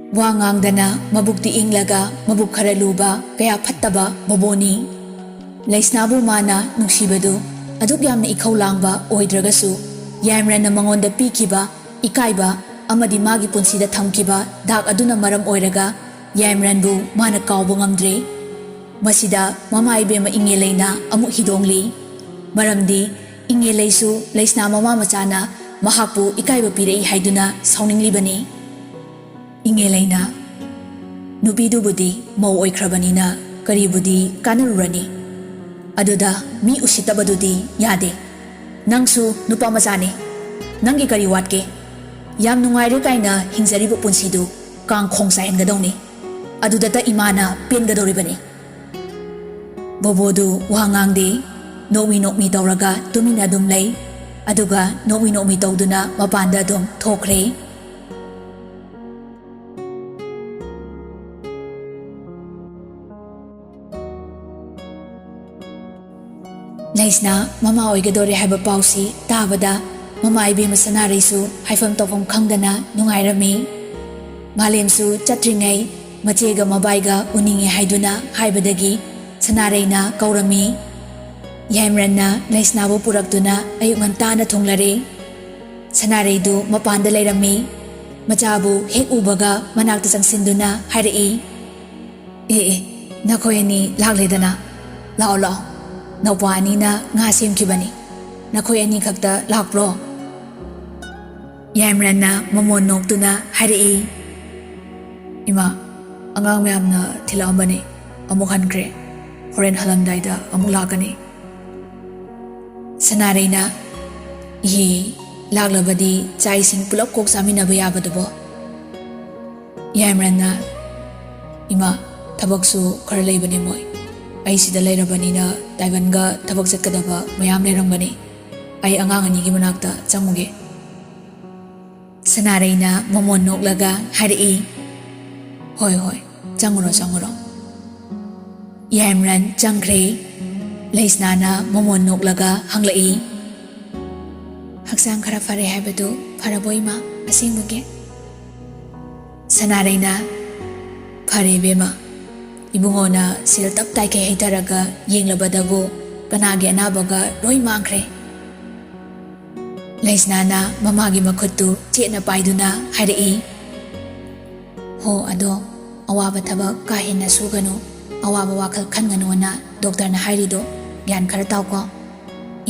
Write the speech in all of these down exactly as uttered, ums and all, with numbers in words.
ꯋꯥ ꯉꯥꯡꯗꯅ ꯃꯕꯨꯛꯇꯤ ꯏꯪꯂꯒ ꯃꯕꯨꯛ ꯈꯔ ꯂꯨꯕ ꯀꯌꯥ ꯐꯠꯇꯕ ꯕꯣꯕꯣꯅꯤ꯫ ꯂꯩꯁꯅꯥꯕꯨ ꯃꯥꯅ ꯅꯨꯡꯁꯤꯕꯗꯨ ꯑꯗꯨꯛ ꯌꯥꯝꯅ ꯏꯈꯧ ꯂꯥꯡꯕ ꯑꯣꯏꯗ꯭ꯔꯒꯁꯨ, ꯌꯥꯏꯃꯔꯟꯅ ꯃꯉꯣꯟꯗ ꯄꯤꯈꯤꯕ ꯏꯀꯥꯏꯕ ꯑꯃꯗꯤ ꯃꯥꯒꯤ ꯄꯨꯟꯁꯤꯗ ꯊꯝꯈꯤꯕ ꯗꯥꯛ ꯑꯗꯨꯅ ꯃꯔꯝ ꯑꯣꯏꯔꯒ ꯌꯥꯏꯃꯔꯟꯕꯨ ꯃꯥꯅ ꯀꯥꯎꯕ ꯉꯝꯗ꯭ꯔꯦ꯫ ꯃꯁꯤꯗ ꯃꯃꯥ ꯏꯕꯦꯝꯃ ꯏꯉꯦꯂꯩꯅ ꯑꯃꯨꯛ ꯍꯤꯗꯣꯡꯂꯤ꯫ ꯃꯔꯝꯗꯤ ꯏꯉꯦꯂꯩꯁꯨ ꯂꯩꯁꯅꯥ ꯃꯃꯥ ꯃꯆꯥꯅ ꯃꯍꯥꯛꯄꯨ ꯏꯀꯥꯏꯕ ꯄꯤꯔꯛꯏ ꯍꯥꯏꯗꯨꯅ ꯁꯥꯎꯅꯤꯡꯂꯤꯕꯅꯤ꯫ ꯏꯉꯦꯂꯩꯅ, "ꯅꯨꯄꯤꯗꯨꯕꯨꯗꯤ ꯃꯧ ꯑꯣꯏꯈ꯭ꯔꯕꯅꯤꯅ ꯀꯔꯤꯕꯨꯗꯤ ꯀꯥꯟꯅꯔꯨꯔꯅꯤ? ꯑꯗꯨꯗ ꯃꯤ ꯎꯁꯤꯠꯇꯕꯗꯨꯗꯤ ꯌꯥꯗꯦ꯫ ꯅꯪꯁꯨ ꯅꯨꯄꯥ ꯃꯆꯥꯅꯤ꯫ ꯅꯪꯒꯤ ꯀꯔꯤ ꯋꯥꯠꯀꯦ? ꯌꯥꯝ ꯅꯨꯡꯉꯥꯏꯔꯦ ꯀꯥꯏꯅ ꯍꯤꯡꯖꯔꯤꯕ ꯄꯨꯟꯁꯤꯗꯨ ꯀꯥꯡ ꯈꯣꯡ ꯆꯥꯏꯍꯟꯒꯗꯧꯅꯤ꯫ ꯑꯗꯨꯗꯇ ꯏꯃꯥꯅ ꯄꯦꯟꯒꯗꯧꯔꯤꯕꯅꯤ꯫" ꯕꯣꯕꯣꯗꯨ ꯋꯥ ꯉꯥꯡꯗꯦ꯫ ꯅꯣꯛꯃꯤ ꯅꯣꯛꯃꯤ ꯇꯧꯔꯒ ꯇꯨꯃꯤꯟꯅ ꯑꯗꯨꯝ ꯂꯩ꯫ ꯑꯗꯨꯒ ꯅꯣꯛꯃꯤ ꯅꯣꯛꯃꯤ ꯇꯧꯗꯨꯅ ꯃꯄꯥꯟꯗ ꯑꯗꯨꯝ ꯊꯣꯛꯈ꯭ꯔꯦ꯫ ꯂꯩꯁꯅꯥ ꯃꯃꯥ ꯑꯣꯏꯒꯗꯧꯔꯦ ꯍꯥꯏꯕ ꯄꯥꯎꯁꯤ ꯇꯥꯕꯗ ꯃꯃꯥ ꯏꯕꯦꯝꯃ ꯁꯅꯥꯔꯩꯁꯨ ꯍꯥꯏꯐꯝ ꯇꯧꯐꯝ ꯈꯪꯗꯅ ꯅꯨꯡꯉꯥꯏꯔꯝꯃꯤ꯫ ꯃꯥꯂꯦꯝꯁꯨ ꯆꯠꯇ꯭ꯔꯤꯉꯩ ꯃꯆꯦꯒ ꯃꯕꯥꯏꯒ ꯎꯅꯤꯡꯉꯦ ꯍꯥꯏꯗꯨꯅ ꯍꯥꯏꯕꯗꯒꯤ ꯁꯅꯥꯔꯩꯅ ꯀꯧꯔꯝꯃꯤ꯫ ꯌꯥꯏꯃꯔꯟꯅ ꯂꯩꯁꯅꯥꯕꯨ ꯄꯨꯔꯛꯇꯨꯅ ꯑꯌꯨꯛ ꯉꯟꯇꯥꯅ ꯊꯨꯡꯂꯔꯦ꯫ ꯁꯅꯥꯔꯩꯗꯨ ꯃꯄꯥꯟꯗ ꯂꯩꯔꯝꯃꯤ꯫ ꯃꯆꯥꯕꯨ ꯍꯦꯛ ꯎꯕꯒ ꯃꯅꯥꯛꯇ ꯆꯪꯁꯤꯟꯗꯨꯅ ꯍꯥꯏꯔꯛꯏ, "ꯑꯦ ꯑꯦ, ꯅꯈꯣꯏ ꯑꯅꯤ ꯂꯥꯛꯂꯦꯗꯅ꯫ ꯂꯥꯛꯑꯣ ꯂꯥꯛꯑꯣ, ꯅꯧꯄꯥ ꯑꯅꯤꯅ ꯉꯥ ꯁꯦꯝꯈꯤꯕꯅꯤ꯫ ꯅꯈꯣꯏ ꯑꯅꯤ ꯈꯛꯇ ꯂꯥꯛꯄ꯭ꯔꯣ?" ꯌꯥꯏꯃꯔꯟꯅ ꯃꯃꯣꯟ ꯅꯣꯛꯇꯨꯅ ꯍꯥꯏꯔꯛꯏ, "ꯏꯃꯥ, ꯑꯉꯥꯡ ꯃꯌꯥꯝꯅ ꯊꯤꯜꯂꯛꯑꯝꯕꯅꯤ꯫ ꯑꯃꯨꯛ ꯍꯟꯈ꯭ꯔꯦ꯫ ꯍꯣꯔꯦꯟ ꯍꯜꯂꯝꯗꯥꯏꯗ ꯑꯃꯨꯛ ꯂꯥꯛꯀꯅꯤ꯫" ꯁꯅꯥꯔꯩꯅ, "ꯏꯍꯦ, ꯂꯥꯛꯂꯕꯗꯤ ꯆꯥꯛ ꯏꯁꯤꯡ ꯄꯨꯂꯞ ꯀꯣꯛ ꯆꯥꯃꯤꯟꯅꯕ ꯌꯥꯕꯗꯨꯕꯣ?" ꯌꯥꯏꯃꯔꯟꯅ, "ꯏꯃꯥ, ꯊꯕꯛꯁꯨ ꯈꯔ ꯂꯩꯕꯅꯦ ꯃꯣꯏ꯫ ꯑꯩ ꯁꯤꯗ ꯂꯩꯔꯕꯅꯤꯅ ꯇꯥꯏꯕꯟꯒ ꯊꯕꯛ ꯆꯠꯀꯗꯕ ꯃꯌꯥꯝ ꯂꯩꯔꯝꯒꯅꯤ꯫ ꯑꯩ ꯑꯉꯥꯡ ꯑꯅꯤꯒꯤ ꯃꯅꯥꯛꯇ ꯆꯪꯉꯨꯒꯦ꯫" ꯁꯅꯥꯔꯩꯅ ꯃꯃꯣꯟ ꯅꯣꯛꯂꯒ ꯍꯥꯏꯔꯛꯏ, "ꯍꯣꯏ, ꯍꯣꯏ, ꯆꯪꯉꯨꯔꯣ, ꯆꯪꯉꯨꯔꯣ꯫" ꯌꯥꯏꯃꯔꯟ ꯆꯪꯈ꯭ꯔꯦ꯫ ꯂꯩꯁꯅꯥꯅ ꯃꯃꯣꯟ ꯅꯣꯛꯂꯒ ꯍꯪꯂꯛꯏ, "ꯍꯛꯆꯥꯡ ꯈꯔ ꯐꯔꯦ ꯍꯥꯏꯕꯗꯨ ꯐꯔꯕꯣ ꯏꯃꯥ, ꯑꯁꯦꯡꯕꯒꯤ?" ꯁꯅꯥꯔꯩꯅ, "ꯐꯔꯦ ꯏꯕꯦꯝꯃ, ꯏꯕꯨꯡꯉꯣꯅ ꯁꯦꯜ ꯇꯞ ꯇꯥꯏꯈꯩ ꯍꯩꯊꯔꯒ ꯌꯦꯡꯂꯕꯗꯕꯨ ꯀꯅꯥꯒꯤ ꯑꯅꯥꯕꯒ ꯂꯣꯏ ꯃꯥꯡꯈ꯭ꯔꯦ"꯫ ꯂꯩꯁꯅꯥꯅ ꯃꯃꯥꯒꯤ ꯃꯈꯨꯠꯇꯨ ꯆꯦꯠꯅ ꯄꯥꯏꯗꯨꯅ ꯍꯥꯏꯔꯛꯏ, "ꯍꯣ, ꯑꯗꯣ ꯑꯋꯥꯕ ꯊꯕꯛ ꯀꯥ ꯍꯦꯟꯅ ꯁꯨꯒꯅꯨ, ꯑꯋꯥꯕ ꯋꯥꯈꯜ ꯈꯟꯒꯅꯨꯅ ꯗꯣꯛꯇꯔꯅ ꯍꯥꯏꯔꯤꯗꯣ ꯒ꯭ꯌꯥꯟ ꯈꯔ ꯇꯥꯎꯀꯣ꯫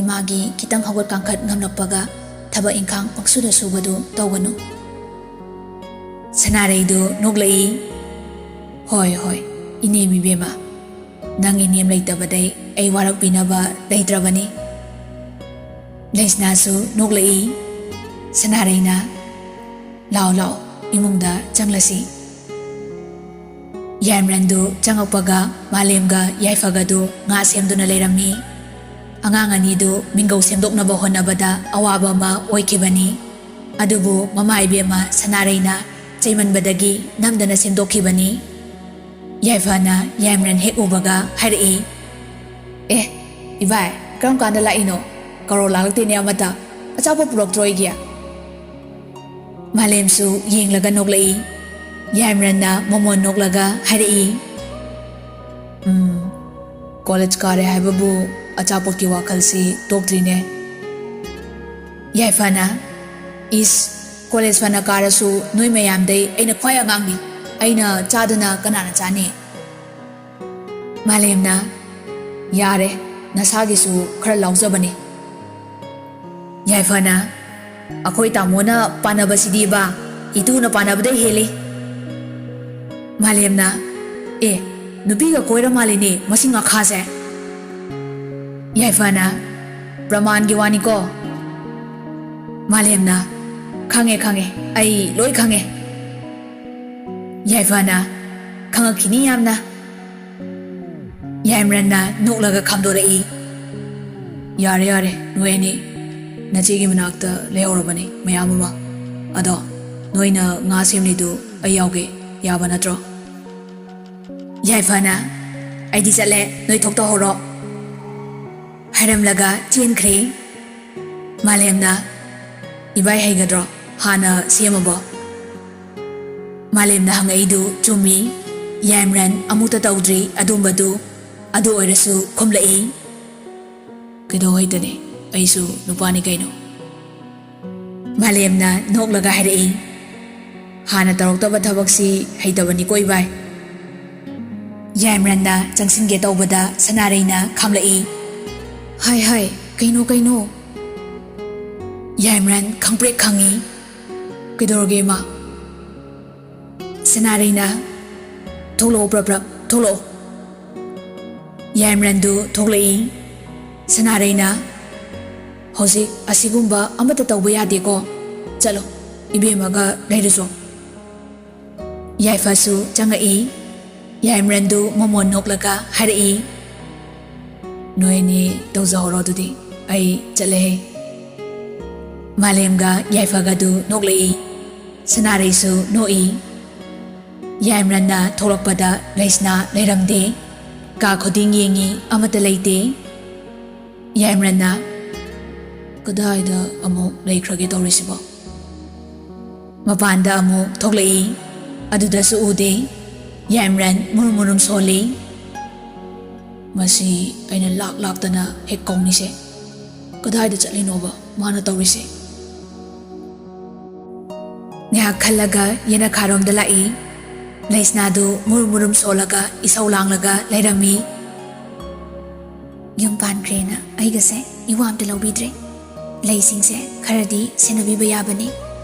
ꯏꯃꯥꯒꯤ ꯈꯤꯇꯪ ꯍꯧꯒꯠ ꯀꯥꯡꯈꯠ ꯉꯝꯂꯛꯄꯒ ꯊꯕꯛ ꯏꯪꯈꯥꯡ ꯄꯪꯁꯨꯗ ꯁꯨꯕꯗꯨ ꯇꯧꯒꯅꯨ"꯫ ꯁꯅꯥꯔꯩꯗꯨ ꯅꯣꯛꯂꯛꯏ, "ꯍꯣꯏ, ꯍꯣꯏ, ꯏꯅꯦꯝ ꯏꯕꯦꯝꯃ, ꯅꯪ ꯏꯅꯦꯝ ꯂꯩꯇꯕꯗꯩ ꯑꯩ ꯋꯥꯔꯛꯄꯤꯅꯕ ꯂꯩꯇ꯭ꯔꯕꯅꯤ"꯫ ꯂꯩꯁꯅꯥꯁꯨ ꯅꯣꯛꯂꯛꯏ꯫ ꯁꯅꯥꯔꯩꯅ, "ꯂꯥꯛꯑꯣ, ꯂꯥꯛꯑꯣ, ꯏꯃꯨꯡꯗ ꯆꯪꯂꯁꯤ"꯫ ꯌꯥꯏꯃꯔꯟꯗꯨ ꯆꯪꯉꯛꯄꯒ ꯃꯥꯂꯦꯝꯒ ꯌꯥꯏꯐꯒꯗꯨ ꯉꯥ ꯁꯦꯝꯗꯨꯅ ꯂꯩꯔꯝꯃꯤ꯫ ꯑꯉꯥꯡ ꯑꯅꯤꯗꯨ ꯃꯤꯡꯒꯧ ꯁꯦꯝꯗꯣꯛꯅꯕ ꯍꯣꯠꯅꯕꯗ ꯑꯋꯥꯕ ꯑꯃ ꯑꯣꯏꯈꯤꯕꯅꯤ꯫ ꯑꯗꯨꯕꯨ ꯃꯃꯥ ꯏꯕꯦꯝꯃ ꯁꯅꯥꯔꯩꯅ ꯆꯩꯃꯟꯕꯗꯒꯤ ꯅꯝꯗꯅ ꯁꯦꯝꯗꯣꯛꯈꯤꯕꯅꯤ꯫ ꯌꯥꯏꯐꯅ ꯌꯥꯏꯃꯔꯟ ꯍꯦꯛ ꯎꯕꯒ ꯍꯥꯏꯔꯛꯏ, "ꯑꯦ, ꯏꯕꯥꯏ, ꯀꯔꯝ ꯀꯥꯟꯗ ꯂꯥꯛꯏꯅꯣ? ꯀꯔꯣ ꯂꯥꯛꯂꯛꯇꯦꯅꯦ ꯑꯃꯠꯇ꯫ ꯑꯆꯥꯄꯣꯠ ꯄꯨꯔꯛꯇ꯭ꯔꯣ ꯑꯩꯒꯤ?" ꯃꯥꯂꯦꯝꯁꯨ ꯌꯦꯡꯂꯒ ꯅꯣꯛꯂꯛꯏ꯫ ꯌꯥꯏꯃꯔꯟꯅ ꯃꯃꯣꯟ ꯅꯣꯛꯂꯒ ꯍꯥꯏꯔꯛꯏ, "ꯎꯝ, ꯀꯣꯂꯦꯖ ꯀꯥꯔꯦ ꯍꯥꯏꯕꯕꯨ ꯑꯆꯥꯄꯣꯠꯀꯤ ꯋꯥꯈꯜꯁꯤ ꯇꯣꯛꯇ꯭ꯔꯤꯅꯦ"꯫ ꯌꯥꯏꯐꯅ, "ꯏꯁ, ꯀꯣꯂꯦꯖ ꯐꯅ ꯀꯥꯔꯁꯨ ꯅꯣꯏ ꯃꯌꯥꯝꯗꯩ ꯑꯩꯅ ꯈ꯭ꯋꯥꯏ ꯑꯉꯥꯡꯅꯤ꯫ ꯑꯩꯅ ꯆꯥꯗꯅ ꯀꯅꯥꯅ ꯆꯥꯅꯤ?" ꯃꯥꯂꯦꯝꯅ, "ꯌꯥꯔꯦ, ꯅꯁꯥꯒꯤꯁꯨ ꯈꯔ ꯂꯥꯎꯖꯕꯅꯤ"꯫ ꯌꯥꯏꯐꯅ, "ꯑꯩꯈꯣꯏ ꯇꯥꯃꯣꯅ ꯄꯥꯟꯅꯕꯁꯤꯗꯤꯕ ꯏꯇꯨꯅ ꯄꯥꯟꯅꯕꯗꯩ ꯍꯦꯜꯂꯤ"꯫ ꯃꯥꯂꯦꯝꯅ, "ꯑꯦ, ꯅꯨꯄꯤꯒ ꯀꯣꯏꯔ ꯃꯥꯜꯂꯤꯅꯦ ꯃꯁꯤ ꯉꯥꯈꯥꯁꯦ"꯫ ꯌꯥꯏꯐꯅ, "ꯄ꯭ꯔꯃꯥꯟꯒꯤ ꯋꯥꯅꯤꯀꯣ"꯫ ꯃꯥꯂꯦꯝꯅ, "ꯈꯪꯉꯦ, ꯈꯪꯉꯦ, ꯑꯩ ꯂꯣꯏ ꯈꯪꯉꯦ"꯫ ꯌꯥꯏꯐꯅ, "ꯈꯪꯉꯛꯈꯤꯅꯤ ꯌꯥꯝꯅ"꯫ ꯌꯥꯏꯃꯔꯟꯅ ꯅꯣꯛꯂꯒ ꯈꯥꯝꯗꯣꯔꯛꯏ꯫ "ꯌꯥꯔꯦ, ꯌꯥꯔꯦ, ꯅꯣꯏ ꯑꯅꯤ꯫ ꯅꯆꯦꯒꯤ ꯃꯅꯥꯛꯇ ꯂꯩꯍꯧꯔꯕꯅꯤ ꯃꯌꯥꯝ ꯑꯃ꯫ ꯑꯗꯣ ꯅꯣꯏꯅ ꯉꯥ ꯁꯦꯝꯂꯤꯗꯨ ꯑꯩ ꯌꯥꯎꯒꯦ, ꯌꯥꯕ ꯅꯠꯇ꯭ꯔꯣ?" ꯌꯥꯏꯐꯅ, "ꯑꯩꯗꯤ ꯆꯠꯂꯦ, ꯅꯣꯏ ꯊꯣꯛ ꯇꯧꯍꯧꯔꯣ" ꯍꯥꯏꯔꯝꯂꯒ ꯆꯦꯟꯈ꯭ꯔꯦ꯫ ꯃꯥꯂꯦꯝꯅ, "ꯏꯕꯥꯏ ꯍꯩꯒꯗ꯭ꯔꯣ? ꯍꯥꯟꯅ ꯁꯦꯝꯃꯕꯣ?" ꯃꯥꯂꯦꯝꯅ ꯍꯪꯉꯛꯏꯗꯨ ꯆꯨꯝꯃꯤ꯫ ꯌꯥꯏꯃꯔꯟ ꯑꯃꯨꯛꯇ ꯇꯧꯗ꯭ꯔꯤ ꯑꯗꯨꯝꯕꯗꯨ꯫ ꯑꯗꯨ ꯑꯣꯏꯔꯁꯨ ꯈꯨꯝꯂꯛꯏ꯫ ꯀꯩꯗꯧ ꯍꯩꯇꯅꯤ? ꯑꯩꯁꯨ ꯅꯨꯄꯥꯅꯤ ꯀꯩꯅꯣ꯫ ꯃꯥꯂꯦꯝꯅ ꯅꯣꯛꯂꯒ ꯍꯥꯏꯔꯛꯏ꯫ ꯍꯥꯟꯅ ꯇꯧꯔꯛꯇꯕ ꯊꯕꯛꯁꯤ ꯍꯩꯇꯕꯅꯤꯀꯣ ꯏꯕꯥꯏ꯫ ꯌꯥꯏꯃꯔꯟꯅ ꯆꯪꯁꯤꯟꯒꯦ ꯇꯧꯕꯗ ꯁꯅꯥꯔꯩꯅ ꯈꯥꯝꯂꯛꯏ꯫ ꯍꯥꯏ ꯍꯥꯏ, ꯀꯩꯅꯣ ꯀꯩꯅꯣ? ꯌꯥꯏꯃꯔꯟ ꯈꯪꯄ꯭ꯔꯦꯛ ꯈꯪꯉꯤ꯫ ꯀꯩꯗꯧꯔꯒꯦ ꯏꯃꯥ? ꯁꯅꯥꯔꯩꯅ, ꯊꯣꯛꯂꯛꯑꯣ ꯄ꯭ꯔꯞ ꯄ꯭ꯔꯞ, ꯊꯣꯛꯂꯛꯑꯣ꯫ ꯌꯥꯏꯃꯔꯟꯗꯨ ꯊꯣꯛꯂꯛꯏ꯫ ꯁꯅꯥꯔꯩꯅ, ꯍꯧꯖꯤꯛ ꯑꯁꯤꯒꯨꯝꯕ ꯑꯃꯠꯇ ꯇꯧꯕ ꯌꯥꯗꯦꯀꯣ꯫ ꯆꯠꯂꯣ, ꯏꯕꯦꯝꯃꯒ ꯂꯩꯔꯨꯆꯣ꯫ ꯌꯥꯏꯐꯁꯨ ꯆꯪꯉꯛꯏ꯫ ꯌꯥꯏꯃꯔꯟꯗꯨ ꯃꯃꯣꯟ ꯅꯣꯛꯂꯒ ꯍꯥꯏꯔꯛꯏ, ꯅꯣꯏ ꯑꯅꯤ ꯇꯧꯖꯍꯧꯔꯣ ꯑꯗꯨꯗꯤ, ꯑꯩ ꯆꯠꯂꯦꯍꯦ꯫ ꯃꯥꯂꯦꯝꯒ ꯌꯥꯏꯐꯒꯗꯨ ꯅꯣꯛꯂꯛꯏ꯫ ꯁꯅꯥꯔꯩꯁꯨ ꯅꯣꯛꯏ꯫ ꯌꯥꯏꯃꯔꯟꯅ ꯊꯣꯛꯂꯛꯄꯗ ꯂꯩꯁꯅꯥ ꯂꯩꯔꯝꯗꯦ꯫ ꯀꯥ ꯈꯨꯗꯤꯡ ꯌꯦꯡꯉꯤ, ꯑꯃꯠꯇ ꯂꯩꯇꯦ꯫ ꯌꯥꯏꯃꯔꯟꯅ, ꯀꯗꯥꯏꯗ ꯑꯃꯨꯛ ꯂꯩꯈ꯭ꯔꯒꯦ ꯇꯧꯔꯤꯁꯤꯕꯣ? ꯃꯄꯥꯟꯗ ꯑꯃꯨꯛ ꯊꯣꯛꯂꯛꯏ꯫ ꯑꯗꯨꯗꯁꯨ ꯎꯗꯦ꯫ ꯌꯥꯏꯃꯔꯟ ꯃꯨꯔꯨꯝ ꯃꯨꯔꯨꯝ ꯁꯣꯜꯂꯤ꯫ ꯃꯁꯤ ꯑꯩꯅ ꯂꯥꯛ ꯂꯥꯛꯇꯅ ꯍꯦꯛ ꯀꯧꯅꯤꯁꯦ꯫ ꯀꯗꯥꯏꯗ ꯆꯠꯂꯤꯅꯣꯕ ꯃꯥꯅ ꯇꯧꯔꯤꯁꯦ? ꯉꯥꯏꯍꯥꯛ ꯈꯜꯂꯒ ꯌꯦꯅꯈꯥꯔꯣꯝꯗ ꯂꯥꯛꯏ꯫ ꯂꯩꯁꯅꯥꯗꯨ ꯃꯨꯔꯨꯝ ꯃꯨꯔꯨꯝ ꯁꯣꯜꯂꯒ ꯏꯁꯧ ꯂꯥꯡꯂꯒ ꯂꯩꯔꯝꯃꯤ꯫ ꯌꯨꯝ ꯄꯥꯟꯈ꯭ꯔꯦꯅ ꯑꯩꯒꯁꯦ ꯏꯋꯥ ꯑꯝꯇ ꯂꯧꯕꯤꯗ꯭ꯔꯦ꯫ ꯂꯩꯁꯤꯡꯁꯦ ꯈꯔꯗꯤ ꯁꯦꯟꯅꯕꯤꯕ ꯌꯥꯕꯅꯤ꯫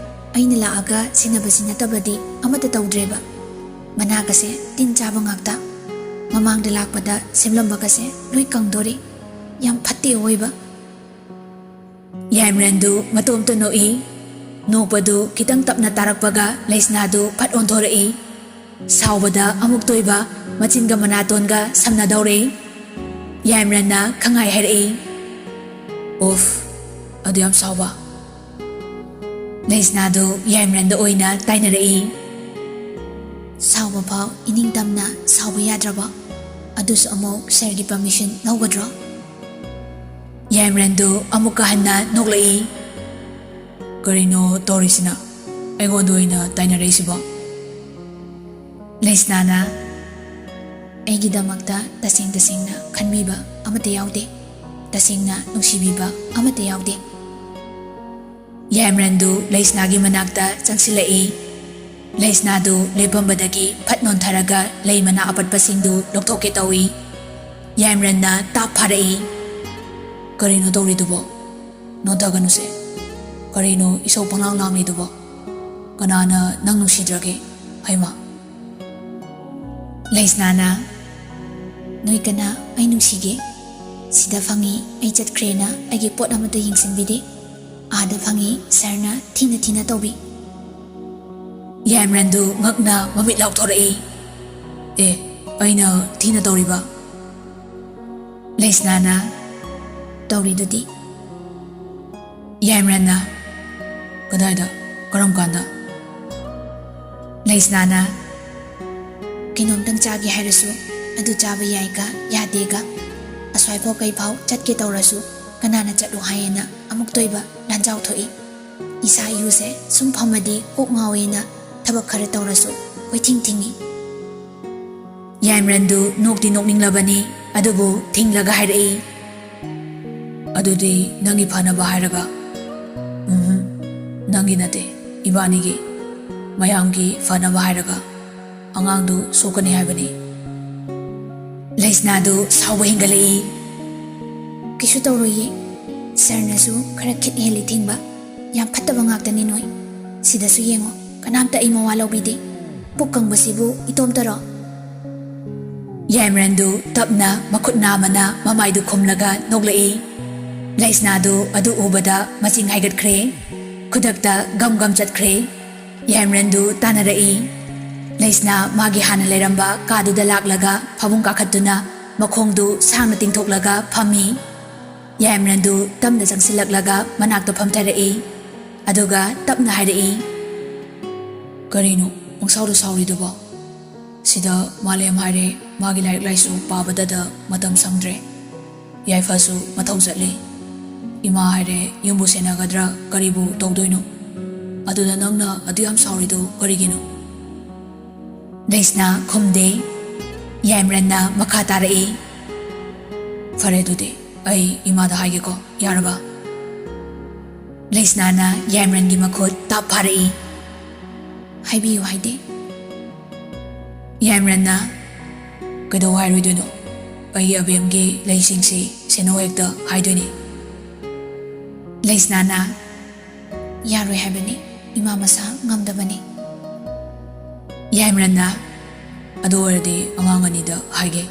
ꯑꯩꯅ ꯂꯥꯛꯑꯒ ꯁꯦꯟꯅꯕꯁꯤ ꯅꯠꯇꯕꯗꯤ ꯑꯃꯠꯇ ꯇꯧꯗ꯭ꯔꯦꯕ꯫ ꯃꯅꯥꯒꯁꯦ ꯇꯤꯟ ꯆꯥꯕ ꯉꯥꯛꯇ꯫ ꯃꯃꯥꯡꯗ ꯂꯥꯛꯄꯗ ꯁꯦꯝꯂꯝꯕꯒꯁꯦ ꯂꯣꯏ ꯀꯪꯗꯣꯔꯦ꯫ ꯌꯥꯝ ꯐꯠꯇꯦ ꯑꯑꯣꯏꯕ꯫ ꯌꯥꯏꯃꯔꯟꯗꯨ ꯃꯇꯣꯝꯇ ꯅꯣꯛꯏ꯫ ꯅꯣꯛꯄꯗꯨ ꯈꯤꯇꯪ ꯇꯞꯅ ꯇꯥꯔꯛꯄꯒ ꯂꯩꯁꯅꯥꯗꯨ ꯐꯠ ꯑꯣꯟꯊꯣꯔꯛꯏ꯫ ꯁꯥꯎꯕꯗ ꯑꯃꯨꯛꯇ ꯑꯣꯏꯕ ꯃꯆꯤꯟꯒ ꯃꯅꯥꯇꯣꯟꯒ ꯁꯝꯅꯗꯧꯔꯦ꯫ ꯌꯥꯏꯃꯔꯟꯅ ꯈꯪꯍꯥꯏ ꯍꯥꯏꯔꯛꯏ, ꯎꯐ, ꯑꯗꯨ ꯌꯥꯝ ꯁꯥꯎꯕ꯫ ꯂꯩꯁꯅꯥꯗꯨ ꯌꯥꯏꯃꯔꯟꯗ ꯑꯣꯏꯅ ꯇꯥꯏꯅꯔꯛꯏ꯫ ꯁꯥꯎꯕ ꯐꯥꯎ ꯏꯅꯤꯡꯇꯝꯅ ꯁꯥꯎꯕ ꯌꯥꯗ꯭ꯔꯕꯣ? ꯑꯗꯨꯁꯨ ꯑꯃꯨꯛ ꯁꯔꯒꯤ ꯄꯔꯃꯤꯁꯟ ꯂꯧꯒꯗ꯭ꯔꯣ? ꯌꯥꯏꯃꯔꯟꯗꯨ ꯑꯃꯨꯛꯀ ꯍꯟꯅ ꯅꯣꯛꯂꯛꯏ꯫ ꯀꯔꯤꯅꯣ ꯇꯧꯔꯤꯁꯤꯅ? ꯑꯩꯉꯣꯟꯗ ꯑꯣꯏꯅ ꯇꯥꯏꯅꯔꯛꯏꯁꯤꯕꯣ? ꯂꯩꯁꯅꯥꯅ ꯑꯩꯒꯤꯗꯃꯛꯇ ꯇꯁꯦꯡ ꯇꯁꯦꯡꯅ ꯈꯟꯕꯤꯕ ꯑꯃꯠꯇ ꯌꯥꯎꯗꯦ, ꯇꯁꯦꯡꯅ ꯅꯨꯡꯁꯤꯕꯤꯕ ꯑꯃꯠꯇ ꯌꯥꯎꯗꯦ꯫ ꯌꯥꯏꯃꯔꯟꯗꯨ ꯂꯩꯁꯅꯥꯒꯤ ꯃꯅꯥꯛꯇ ꯆꯪꯁꯤꯜꯂꯛꯏ꯫ ꯂꯩꯁꯅꯥꯗꯨ ꯂꯦꯞꯄꯝꯕꯗꯒꯤ ꯐꯠ ꯅꯣꯟꯊꯔꯒ ꯂꯩ ꯃꯅꯥ ꯑꯄꯠꯄꯁꯤꯡꯗꯨ ꯂꯧꯊꯣꯛꯀꯦ ꯇꯧꯏ꯫ ꯌꯥꯏꯃꯔꯟꯅ ꯇꯥꯞ ꯐꯥꯔꯛꯏ꯫ "ꯀꯔꯤꯅꯣ ꯇꯧꯔꯤꯗꯨꯕꯣ? ꯅꯣꯟꯊꯒꯅꯨꯁꯦ꯫ ꯀꯔꯤꯅꯣ ꯏꯁꯧ ꯄꯪꯂꯥꯡ ꯂꯥꯡꯂꯤꯗꯨꯕꯣ? ꯀꯅꯥꯅ ꯅꯪ ꯅꯨꯡꯁꯤꯗ꯭ꯔꯒꯦ? ꯍꯩꯃꯥ!" ꯂꯩꯁꯅꯥꯅ, "ꯅꯣꯏ ꯀꯅꯥ ꯑꯩ ꯅꯨꯡꯁꯤꯒꯦ? ꯁꯤꯗ ꯐꯪꯉꯤ ꯑꯩ ꯆꯠꯈ꯭ꯔꯦꯅ ꯑꯩꯒꯤ ꯄꯣꯠ ꯑꯃꯠꯇ ꯌꯦꯡꯁꯤꯟꯕꯤꯗꯦ꯫ ꯑꯥꯗ ꯐꯪꯉꯤ ꯁꯥꯔꯅ ꯊꯤꯅ ꯊꯤꯅ ꯇꯧꯕꯤ꯫" ꯌꯥꯏꯃꯔꯟꯗꯨ ꯉꯛꯅ ꯃꯃꯤꯠ ꯂꯥꯎꯊꯣꯔꯛꯏ꯫ "ꯑꯦ, ꯑꯩꯅ ꯊꯤꯅ ꯇꯧꯔꯤꯕ?" ꯂꯩꯁꯅꯥꯅ, "ꯇꯧꯔꯤꯗꯨꯗꯤ꯫" ꯌꯥꯏꯃꯔꯟꯅ, "ꯀꯗꯥꯏꯗ? ꯀꯔꯝ ꯀꯥꯟꯗ?" ꯂꯩꯁꯅꯥꯅ, "ꯀꯩꯅꯣꯝꯇꯪ ꯆꯥꯒꯦ ꯍꯥꯏꯔꯁꯨ ꯑꯗꯨ ꯆꯥꯕ ꯌꯥꯏꯒ ꯌꯥꯗꯦꯒ, ꯑꯁ꯭ꯋꯥꯏꯐꯥꯎ ꯀꯩꯐꯥꯎ ꯆꯠꯀꯦ ꯇꯧꯔꯁꯨ ꯀꯅꯥꯅ ꯆꯠꯂꯨ ꯍꯥꯏꯌꯦꯅ ꯑꯃꯨꯛꯇꯣꯏꯕ ꯂꯥꯟꯖꯥꯎ ꯊꯣꯛꯏ꯫ ꯏꯁꯥ ꯏꯌꯨꯁꯦ ꯁꯨꯝ ꯐꯝꯃꯗꯤ ꯀꯣꯛ ꯉꯥꯎꯋꯦꯅ ꯊꯕꯛ ꯈꯔ ꯇꯧꯔꯁꯨ ꯀꯣꯏꯊꯤꯡ ꯊꯤꯡꯉꯤ꯫" ꯌꯥꯏꯃꯔꯟꯗꯨ ꯅꯣꯛꯇꯤ ꯅꯣꯛꯅꯤꯡꯂꯕꯅꯤ, ꯑꯗꯨꯕꯨ ꯊꯤꯡꯂꯒ ꯍꯥꯏꯔꯛꯏ, "ꯑꯗꯨꯗꯤ ꯅꯪꯒꯤ ꯐꯅꯕ ꯍꯥꯏꯔꯒ?" "ꯎꯝ, ꯅꯪꯒꯤ ꯅꯠꯇꯦ, ꯏꯕꯥꯅꯤꯒꯤ, ꯃꯌꯥꯝꯒꯤ ꯐꯅꯕ ꯍꯥꯏꯔꯒ꯫ ꯑꯉꯥꯡꯗꯨ ꯁꯣꯛꯀꯅꯤ ꯍꯥꯏꯕꯅꯤ꯫" ꯂꯩꯁꯅꯥꯗꯨ ꯁꯥꯎꯕ ꯍꯦꯟꯒꯠꯂꯛꯏ꯫ "ꯀꯩꯁꯨ ꯇꯧꯔꯣꯏꯌꯦ, ꯁꯥꯔꯅꯁꯨ ꯈꯔ ꯈꯤꯠ ꯍꯦꯜꯂꯤ ꯊꯤꯡꯕ꯫ ꯌꯥꯝ ꯐꯠꯇꯕ ꯉꯥꯛꯇꯅꯤ ꯅꯣꯏ꯫ ꯁꯤꯗꯁꯨ ꯌꯦꯡꯉꯣ, ꯀꯅꯥꯝꯇ ꯑꯩ ꯃꯋꯥ ꯂꯧꯕꯤꯗꯦ꯫ ꯄꯨꯛ ꯀꯪꯕꯁꯤꯕꯨ ꯏꯇꯣꯝꯇꯔꯣ?" ꯌꯥꯏꯃꯔꯟꯗꯨ ꯇꯞꯅ ꯃꯈꯨꯠ ꯅꯥꯝꯃꯅ ꯃꯃꯥꯏꯗꯨ ꯈꯨꯝꯂꯒ ꯅꯣꯛꯂꯛꯏ꯫ ꯂꯩꯁꯅꯥꯗꯨ ꯑꯗꯨ ꯎꯕꯗ ꯃꯆꯤꯡ ꯍꯥꯏꯒꯠꯈ꯭ꯔꯦ꯫ ꯈꯨꯗꯛꯇ ꯒꯝ ꯒꯝ ꯆꯠꯈ꯭ꯔꯦ꯫ ꯌꯥꯏꯃꯔꯟꯗꯨ ꯇꯥꯟꯅꯔꯛꯏ꯫ ꯂꯩꯁꯅꯥ ꯃꯥꯒꯤ ꯍꯥꯟꯅ ꯂꯩꯔꯝꯕ ꯀꯥꯗꯨꯗ ꯂꯥꯛꯂꯒ ꯐꯃꯨꯡ ꯀꯥꯈꯠꯇꯨꯅ ꯃꯈꯣꯡꯗꯨ ꯁꯥꯡꯅ ꯇꯤꯡꯊꯣꯛꯂꯒ ꯐꯝꯃꯤ꯫ ꯌꯥꯏꯃꯔꯟꯗꯨ ꯇꯞꯅ ꯆꯪꯁꯤꯜꯂꯛꯂꯒ ꯃꯅꯥꯛꯇ ꯐꯝꯊꯔꯛꯏ꯫ ꯑꯗꯨꯒ ꯇꯞꯅ ꯍꯥꯏꯔꯛꯏ, "ꯀꯔꯤꯅꯣ ꯄꯪꯁꯥꯎꯗ ꯁꯥꯎꯔꯤꯗꯨꯕꯣ? ꯁꯤꯗ ꯃꯥꯂꯦꯝ ꯍꯥꯏꯔꯦ, ꯃꯥꯒꯤ ꯂꯥꯏꯔꯤꯛ ꯂꯥꯏꯁꯨ ꯄꯥꯕꯗꯗ ꯃꯇꯝ ꯁꯪꯗ꯭ꯔꯦ꯫ ꯌꯥꯏꯐꯁꯨ ꯃꯊꯧ ꯆꯠꯂꯤ꯫ ꯏꯃꯥ ꯍꯥꯏꯔꯦ, ꯌꯨꯝꯕꯨ ꯁꯦꯟꯅꯒꯗ꯭ꯔꯥ ꯀꯔꯤꯕꯨ ꯇꯧꯗꯣꯏꯅꯣ? ꯑꯗꯨꯗ ꯅꯪꯅ ꯑꯗꯨ ꯌꯥꯝ ꯁꯥꯎꯔꯤꯗꯨ ꯀꯔꯤꯒꯤꯅꯣ?" ꯂꯩꯁꯅꯥ ꯈꯨꯝꯗꯦ꯫ ꯌꯥꯏꯃꯔꯟꯅ ꯃꯈꯥ ꯇꯥꯔꯛꯏ, "ꯐꯔꯦ, ꯑꯗꯨꯗꯤ ꯑꯩ ꯏꯃꯥꯗ ꯍꯥꯏꯒꯦꯀꯣ, ꯌꯥꯔꯕ?" ꯂꯩꯁꯅꯥꯅ ꯌꯥꯏꯃꯔꯟꯒꯤ ꯃꯈꯨꯠ ꯇꯥꯞ ꯐꯥꯔꯛꯏ꯫ "ꯍꯥꯏꯕꯤꯌꯨ ꯍꯥꯏꯗꯤ?" ꯌꯥꯏꯃꯔꯟꯅ, "ꯀꯩꯗꯧ ꯍꯥꯏꯔꯣꯏꯗꯣꯏꯅꯣ? ꯑꯩꯒꯤ ꯑꯕꯦꯝꯒꯤ ꯂꯩꯁꯤꯡꯁꯤ ꯁꯦꯟꯅꯧ ꯍꯦꯛꯇ ꯍꯥꯏꯗꯣꯏꯅꯤ꯫" ꯂꯩꯁꯅꯥꯅ, "ꯌꯥꯔꯣꯏ ꯍꯥꯏꯕꯅꯤ, ꯏꯃꯥ ꯃꯁꯥ ꯉꯝꯗꯕꯅꯤ꯫" ꯌꯥꯏꯃꯔꯟꯅ, "ꯑꯗꯨ ꯑꯣꯏꯔꯗꯤ ꯑꯉꯥꯡ ꯑꯅꯤꯗ ꯍꯥꯏꯒꯦ꯫"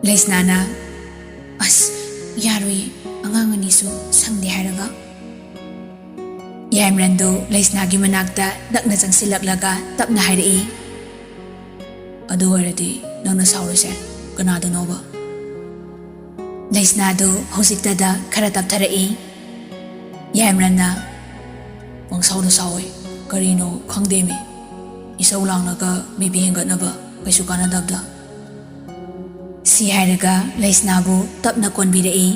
ꯂꯩꯁꯅꯥꯅ, "ꯑꯁ, ꯌꯥꯔꯣꯏꯌꯦ, ꯑꯉꯥꯡ ꯑꯅꯤꯁꯨ ꯁꯪꯗꯦ ꯍꯥꯏꯔꯒ꯫" ꯌꯥꯏꯃꯔꯟꯗꯨ ꯂꯩꯁꯅꯥꯒꯤ ꯃꯅꯥꯛꯇ ꯅꯛꯅ ꯆꯪꯁꯤꯜꯂꯛꯂꯒ ꯇꯞꯅ ꯍꯥꯏꯔꯛꯏ, "ꯑꯗꯨ ꯑꯣꯏꯔꯗꯤ ꯅꯪꯅ ꯁꯥꯎꯔꯤꯁꯦ ꯀꯅꯥꯗꯅꯣꯕ?" ꯂꯩꯁꯅꯥꯗꯨ ꯍꯧꯖꯤꯛꯇꯗ ꯈꯔ ꯇꯞꯊꯔꯛꯏ꯫ ꯌꯥꯏꯃꯔꯟꯅ, "ꯄꯪꯁꯥꯎꯗ ꯁꯥꯎꯋꯦ, ꯀꯔꯤꯅꯣ ꯈꯪꯗꯦꯃꯤ, ꯏꯁꯧ ꯂꯥꯡꯂꯒ ꯕꯤ ꯄꯤ ꯍꯦꯟꯒꯠꯅꯕ, ꯀꯩꯁꯨ ꯀꯥꯟꯅꯗꯕꯗ꯫" ꯁꯤ ꯍꯥꯏꯔꯒ ꯂꯩꯁꯅꯥꯕꯨ ꯇꯞꯅ ꯀꯣꯟꯕꯤꯔꯛꯏ꯫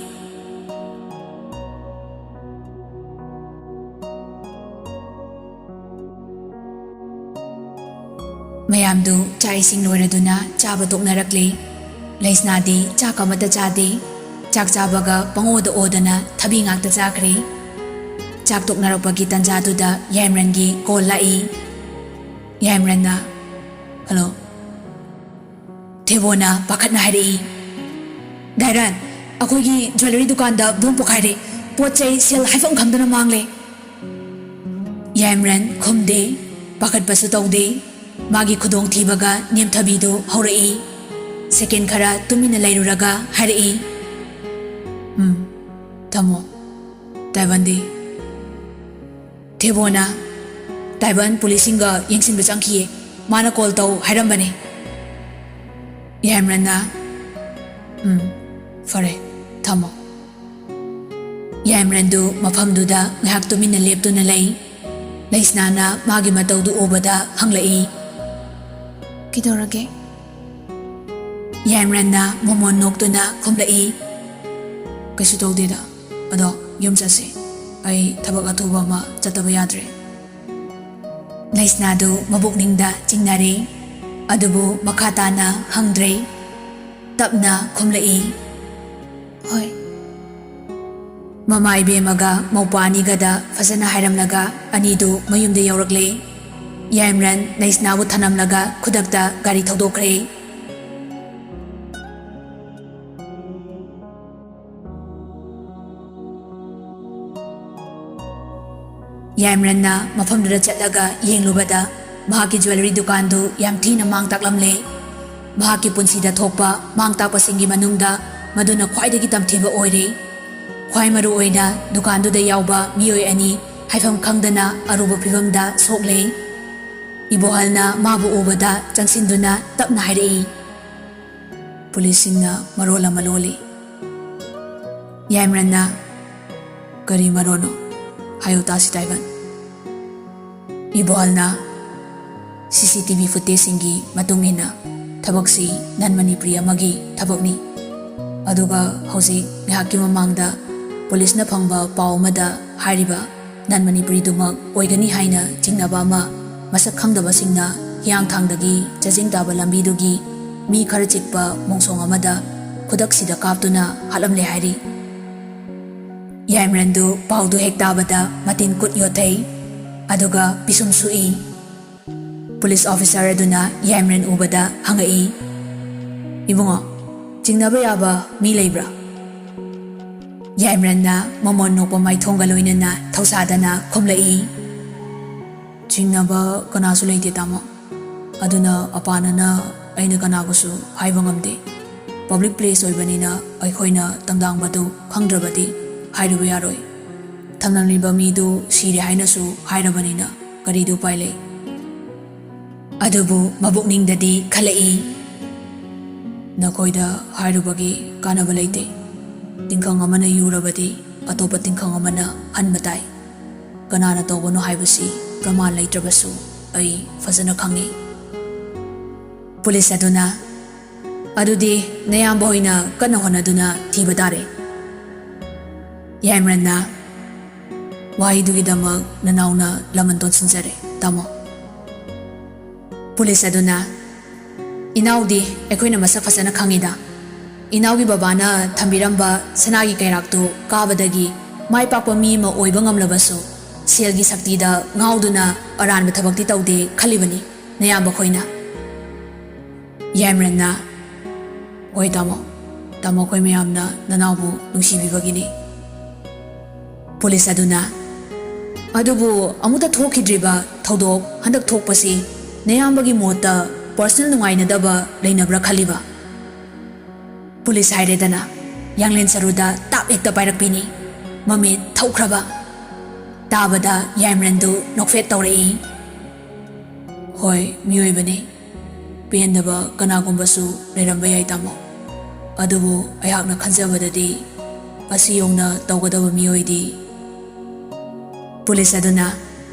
ꯃꯌꯥꯝꯗꯨ ꯆꯥꯛ ꯏꯁꯤꯡ ꯂꯣꯏꯔꯗꯨꯅ ꯆꯥꯕ ꯇꯣꯛꯅꯔꯛꯂꯦ꯫ ꯂꯩꯁꯅꯥꯗꯤ ꯆꯥꯛ ꯑꯃꯠꯇ ꯆꯥꯗꯦ꯫ ꯆꯥꯛ ꯆꯥꯕꯒ ꯄꯪꯑꯣꯗ ꯑꯣꯗꯅ ꯊꯕꯤ ꯉꯥꯛꯇ ꯆꯥꯈ꯭ꯔꯦ꯫ ꯆꯥꯛ ꯇꯣꯛꯅꯔꯛꯄꯒꯤ ꯇꯟꯖꯥꯗꯨꯗ ꯌꯥꯏꯃꯔꯟꯒꯤ ꯀꯣꯜ ꯂꯥꯛꯏ꯫ ꯌꯥꯏꯃꯔꯟꯅ, "ꯍꯜꯂꯣ꯫" ꯊꯦꯕꯣꯅ ꯄꯥꯈꯠꯅ ꯍꯥꯏꯔꯛꯏ, "ꯗꯥꯏꯔꯟ, ꯑꯩꯈꯣꯏꯒꯤ ꯖ꯭ꯋꯦꯂꯔꯤ ꯗꯨꯀꯥꯟꯗ ꯕꯣꯝ ꯄꯣꯈꯥꯏꯔꯦ꯫ ꯄꯣꯠ ꯆꯩ ꯁꯦꯜ ꯍꯥꯏꯐꯝ ꯈꯪꯗꯅ ꯃꯥꯡꯂꯦ꯫" ꯌꯥꯏꯃꯔꯟ ꯈꯨꯝꯗꯦ, ꯄꯥꯈꯠꯄꯁꯨ ꯇꯧꯗꯦ꯫ ꯃꯥꯒꯤ ꯈꯨꯗꯣꯡꯊꯤꯕꯒ ꯅꯦꯝꯊꯕꯤꯗꯨ ꯍꯧꯔꯛꯏ꯫ ꯁꯦꯀꯦꯟ ꯈꯔ ꯇꯨꯃꯤꯟꯅ ꯂꯩꯔꯨꯔꯒ ꯍꯥꯏꯔꯛꯏ, "ꯎꯝ, ꯊꯝꯃꯣ꯫ ꯇꯥꯏꯕꯟꯗꯤ?" ꯊꯦꯕꯣꯅ, "ꯇꯥꯏꯕꯟ ꯄꯨꯂꯤꯁꯁꯤꯡꯒ ꯌꯦꯡꯁꯤꯟꯕ ꯆꯪꯈꯤꯌꯦ꯫ ꯃꯥꯅ ꯀꯣꯜ ꯇꯧ ꯍꯥꯏꯔꯝꯕꯅꯦ꯫" ꯌꯥꯏꯃꯔꯟꯅ, "ꯎꯝ, ꯐꯔꯦ, ꯊꯝꯃꯣ꯫" ꯌꯥꯏꯃꯔꯟꯗꯨ ꯃꯐꯝꯗꯨꯗ ꯉꯥꯏꯍꯥꯛ ꯇꯨꯃꯤꯟꯅ ꯂꯦꯞꯇꯨꯅ ꯂꯩ꯫ ꯂꯩꯁꯅꯥꯅ ꯃꯥꯒꯤ ꯃꯇꯧꯗꯨ ꯎꯕꯗ ꯍꯪꯂꯛꯏ, "ꯀꯩꯗꯧꯔꯒꯦ?" ꯌꯥꯏꯃꯔꯟꯅ ꯃꯣꯃꯣꯟ ꯅꯣꯛꯇꯨꯅ ꯈꯨꯝꯂꯛꯏ, "ꯀꯩꯁꯨ ꯇꯧꯗꯦꯗ꯫ ꯑꯗꯣ ꯌꯨꯝ ꯆꯠꯁꯤ꯫ ꯑꯩ ꯊꯕꯛ ꯑꯊꯨꯕ ꯑꯃ ꯆꯠꯇꯕ ꯌꯥꯗ꯭ꯔꯦ꯫" ꯂꯩꯁꯅꯥꯗꯨ ꯃꯕꯨꯛꯅꯤꯡꯗ ꯆꯤꯡꯅꯔꯦ, ꯑꯗꯨꯕꯨ ꯃꯈꯥ ꯇꯥꯅ ꯍꯪꯗ꯭ꯔꯦ꯫ ꯇꯞꯅ ꯈꯨꯝꯂꯛꯏ, "ꯍꯣꯏ꯫" ꯃꯃꯥ ꯏꯕꯦꯝꯃꯒ ꯃꯧꯄ꯭ꯋꯥ ꯑꯅꯤꯒꯗ ꯐꯖꯅ ꯍꯥꯏꯔꯝꯂꯒ ꯑꯅꯤꯗꯨ ꯃꯌꯨꯝꯗ ꯌꯧꯔꯛꯂꯦ꯫ ꯌꯥꯏꯃꯔꯟ ꯂꯩꯁꯅꯥꯕꯨ ꯊꯅꯝꯂꯒ ꯈꯨꯗꯛꯇ ꯒꯥꯔꯤ ꯊꯧꯗꯣꯛꯈ꯭ꯔꯦ꯫ ꯌꯥꯏꯃꯔꯟꯅ ꯃꯐꯝꯗꯨꯗ ꯆꯠꯂꯒ ꯌꯦꯡꯂꯨꯕꯗ ꯃꯍꯥꯛꯀꯤ jewellery ꯗꯨꯀꯥꯟꯗꯨ ꯌꯥꯝ ꯊꯤꯅ ꯃꯥꯡ ꯇꯥꯛꯂꯝꯂꯦ꯫ ꯃꯍꯥꯛꯀꯤ ꯄꯨꯟꯁꯤꯗ ꯊꯣꯛꯄ ꯃꯥꯡ ꯇꯥꯛꯄꯁꯤꯡꯒꯤ ꯃꯅꯨꯡꯗ ꯃꯗꯨꯅ ꯈ꯭ꯋꯥꯏꯗꯒꯤ ꯇꯝꯊꯤꯕ ꯑꯣꯏꯔꯦ꯫ ꯈ꯭ꯋꯥꯏ ꯃꯔꯨ ꯑꯣꯏꯅ ꯗꯨꯀꯥꯟꯗꯨꯗ ꯌꯥꯎꯕ ꯃꯤꯑꯣꯏ ꯑꯅꯤ ꯍꯥꯏꯐꯝ ꯈꯪꯗꯅ ꯑꯔꯨꯕ ꯐꯤꯚꯝꯗ ꯁꯣꯛꯂꯦ꯫ ꯏꯕꯣꯍꯜꯅ ꯃꯥꯕꯨ ꯎꯕꯗ ꯆꯪꯁꯤꯟꯗꯨꯅ ꯇꯞꯅ ꯍꯥꯏꯔꯛꯏ꯫ ꯄꯨꯂꯤꯁꯁꯤꯡꯅ ꯃꯔꯣꯜ ꯑꯃ ꯂꯣꯜꯂꯤ꯫ ꯌꯥꯏꯃꯔꯟꯅ, "ꯀꯔꯤ ꯃꯔꯣꯜꯅꯣ? ꯍꯥꯏꯌꯨ ꯇꯥꯁꯤ, ꯇꯥꯏꯕꯟ꯫" ꯏꯕꯣꯍꯜꯅ, "ꯁꯤ ꯁꯤ ꯇꯤ ꯚꯤ ꯐꯨꯇꯦꯖꯁꯤꯡꯒꯤ ꯃꯇꯨꯡ ꯏꯟꯅ ꯊꯕꯛꯁꯤ ꯅꯟ ꯃꯅꯤꯄꯨꯔꯤ ꯑꯃꯒꯤ ꯊꯕꯛꯅꯤ꯫ ꯑꯗꯨꯒ ꯍꯧꯖꯤꯛ ꯉꯥꯏꯍꯥꯛꯀꯤ ꯃꯃꯥꯡꯗ ꯄꯨꯂꯤꯁꯅ ꯐꯪꯕ ꯄꯥꯎ ꯑꯃꯗ ꯍꯥꯏꯔꯤꯕ ꯅꯟ ꯃꯅꯤꯄꯨꯔꯤꯗꯨꯃꯛ ꯑꯣꯏꯒꯅꯤ ꯍꯥꯏꯅ ꯆꯤꯡꯅꯕ ꯑꯃ ꯃꯁꯛ ꯈꯪꯗꯕꯁꯤꯡꯅ ꯍꯤꯌꯥꯡꯊꯥꯡꯗꯒꯤ ꯆꯥꯖꯤꯡ ꯇꯥꯕ ꯂꯝꯕꯤꯗꯨꯒꯤ ꯃꯤ ꯈꯔ ꯆꯤꯛꯄ ꯃꯣꯡꯁꯣꯡ ꯑꯃꯗ ꯈꯨꯗꯛꯁꯤꯗ ꯀꯥꯞꯇꯨꯅ ꯍꯥꯠꯂꯝꯂꯦ" ꯍꯥꯏꯔꯤ꯫ ꯌꯥꯏꯃꯔꯟꯗꯨ ꯄꯥꯎꯗꯨ ꯍꯦꯛ ꯇꯥꯕꯗ ꯃꯇꯤꯟ ꯀꯨꯠ ꯌꯣꯠꯊꯩ, ꯑꯗꯨꯒ ꯄꯤꯁꯨꯝ ꯁꯨꯛꯏ꯫ ꯄꯨꯂꯤꯁ ꯑꯣꯐꯤꯁꯥꯔ ꯑꯗꯨꯅ ꯌꯥꯏꯃꯔꯟ ꯎꯕꯗ ꯍꯪꯉꯛꯏ, "ꯏꯕꯨꯡꯉꯣ, ꯆꯤꯡꯅꯕ ꯌꯥꯕ ꯃꯤ ꯂꯩꯕ꯭ꯔꯥ?" ꯌꯥꯏꯃꯔꯟꯅ ꯃꯃꯣꯟ ꯅꯣꯛꯄ ꯃꯥꯏꯊꯣꯡꯒ ꯂꯣꯏꯅꯅ ꯊꯧꯁꯥꯗꯅ ꯈꯨꯝꯂꯛꯏ, "ꯆꯤꯡꯅꯕ ꯀꯅꯥꯁꯨ ꯂꯩꯇꯦ, ꯇꯥꯃꯣ꯫ ꯑꯗꯨꯅ ꯑꯄꯥꯅꯅ ꯑꯩꯅ ꯀꯅꯥꯕꯨꯁꯨ ꯍꯥꯏꯕ ꯉꯝꯗꯦ꯫ ꯄꯕ꯭ꯂꯤꯛ ꯄ꯭ꯂꯦꯁ ꯑꯣꯏꯕꯅꯤꯅ ꯑꯩꯈꯣꯏꯅ ꯇꯪꯗꯥꯡꯕꯗꯨ ꯈꯪꯗ꯭ꯔꯕꯗꯤ ꯍꯥꯏꯔꯨꯕ ꯌꯥꯔꯣꯏ꯫ ꯊꯝꯂꯝꯂꯤꯕ ꯃꯤꯗꯨ ꯁꯤꯔꯦ ꯍꯥꯏꯅꯁꯨ ꯍꯥꯏꯔꯕꯅꯤꯅ ꯀꯔꯤꯗꯤ ꯎꯄꯥꯏ ꯂꯩ?" ꯑꯗꯨꯕꯨ ꯃꯕꯨꯛꯅꯤꯡꯗꯗꯤ ꯈꯜꯂꯛꯏ, "ꯅꯈꯣꯏꯗ ꯍꯥꯏꯔꯨꯕꯒꯤ ꯀꯥꯟꯅꯕ ꯂꯩꯇꯦ꯫ ꯇꯤꯡꯈꯪ ꯑꯃꯅ ꯌꯨꯔꯕꯗꯤ ꯑꯇꯣꯞꯄ ꯇꯤꯡꯈꯪ ꯑꯃꯅ ꯍꯟꯕ ꯇꯥꯏ꯫ ꯀꯅꯥꯅ ꯇꯧꯕꯅꯣ ꯍꯥꯏꯕꯁꯤ ꯄ꯭ꯔꯃꯥꯟ ꯂꯩꯇ꯭ꯔꯕꯁꯨ ꯑꯩ ꯐꯖꯅ ꯈꯪꯏ꯫" ꯄꯨꯂꯤꯁ ꯑꯗꯨꯅ, "ꯑꯗꯨꯗꯤ ꯅꯌꯥꯝꯕ ꯍꯣꯏꯅ ꯀꯟꯅ ꯍꯣꯠꯅꯗꯨꯅ ꯊꯤꯕ ꯇꯥꯔꯦ꯫" ꯌꯥꯏꯃꯔꯟꯅ, "ꯋꯥꯍꯩꯗꯨꯒꯤꯗꯃꯛ ꯅꯅꯥꯎꯅ ꯂꯃꯟ ꯇꯣꯟꯁꯤꯟꯖꯔꯦ, ꯇꯥꯃꯣ꯫ ꯄꯨꯂꯤꯁ ꯑꯗꯨꯅ, "ꯏꯅꯥꯎꯗꯤ ꯑꯩꯈꯣꯏꯅ ꯃꯁꯛ ꯐꯖꯅ ꯈꯪꯉꯤꯗ꯫ ꯏꯅꯥꯎꯒꯤ ꯕꯕꯥꯅ ꯊꯝꯕꯤꯔꯝꯕ ꯁꯅꯥꯒꯤ ꯀꯩꯔꯥꯛꯇꯨ ꯀꯥꯕꯗꯒꯤ ꯃꯥꯏ ꯄꯥꯛꯄ ꯃꯤ ꯑꯃ ꯑꯣꯏꯕ ꯉꯝꯂꯕꯁꯨ, ꯁꯦꯜꯒꯤ ꯁꯛꯇꯤꯗ ꯉꯥꯎꯗꯨꯅ ꯑꯔꯥꯟꯕ ꯊꯕꯛꯇꯤ ꯇꯧꯗꯦ ꯈꯜꯂꯤꯕꯅꯤ ꯅꯌꯥꯝꯕ ꯈꯣꯏꯅ꯫" ꯌꯥꯏꯃꯔꯟꯅ, "ꯍꯣꯏ ꯇꯥꯃꯣ, ꯇꯥꯃꯣ ꯑꯩꯈꯣꯏ ꯃꯌꯥꯝꯅ ꯅꯅꯥꯎꯕꯨ ꯅꯨꯡꯁꯤꯕꯤꯕꯒꯤꯅꯤ꯫" ꯄꯨꯂꯤꯁ ꯑꯗꯨꯅ, "ꯑꯗꯨꯕꯨ ꯑꯃꯨꯛꯇ ꯊꯣꯛꯈꯤꯗ꯭ꯔꯤꯕ ꯊꯧꯗꯣꯛ ꯍꯟꯗꯛ ꯊꯣꯛꯄꯁꯤ ꯅꯌꯥꯝꯕꯒꯤ ꯃꯣꯠꯇ ꯄꯔꯁꯅꯦꯜ ꯅꯨꯡꯉꯥꯏꯅꯗꯕ ꯂꯩꯅꯕ꯭ꯔꯥ ꯈꯜꯂꯤꯕ?" ꯄꯨꯂꯤꯁ ꯍꯥꯏꯔꯦꯗꯅ, ꯌꯥꯡꯂꯦꯟ ꯁꯔꯨꯗ ꯇꯥꯞ ꯍꯦꯛꯇ ꯄꯥꯏꯔꯛꯄꯤꯅꯤ꯫ ꯃꯃꯤꯠ ꯊꯧꯈ꯭ꯔꯕ꯫ ꯇꯥꯕꯗ ꯌꯥꯏꯃꯔꯟꯗꯨ ꯅꯣꯛꯐꯦꯠ ꯇꯧꯔꯛꯏ꯫ "ꯍꯣꯏ, ꯃꯤꯑꯣꯏꯕꯅꯤ꯫ ꯄꯦꯟꯗꯕ ꯀꯅꯥꯒꯨꯝꯕꯁꯨ ꯂꯩꯔꯝꯕ ꯌꯥꯏ ꯇꯥꯃꯣ꯫ ꯑꯗꯨꯕꯨ ꯑꯩꯍꯥꯛꯅ ꯈꯟꯖꯕꯗꯗꯤ ꯑꯁꯤ ꯌꯧꯅ ꯇꯧꯒꯗꯕ ꯃꯤꯑꯣꯏꯗꯤ꯫" ꯄꯨꯂꯤꯁ ꯑꯗꯨꯅ,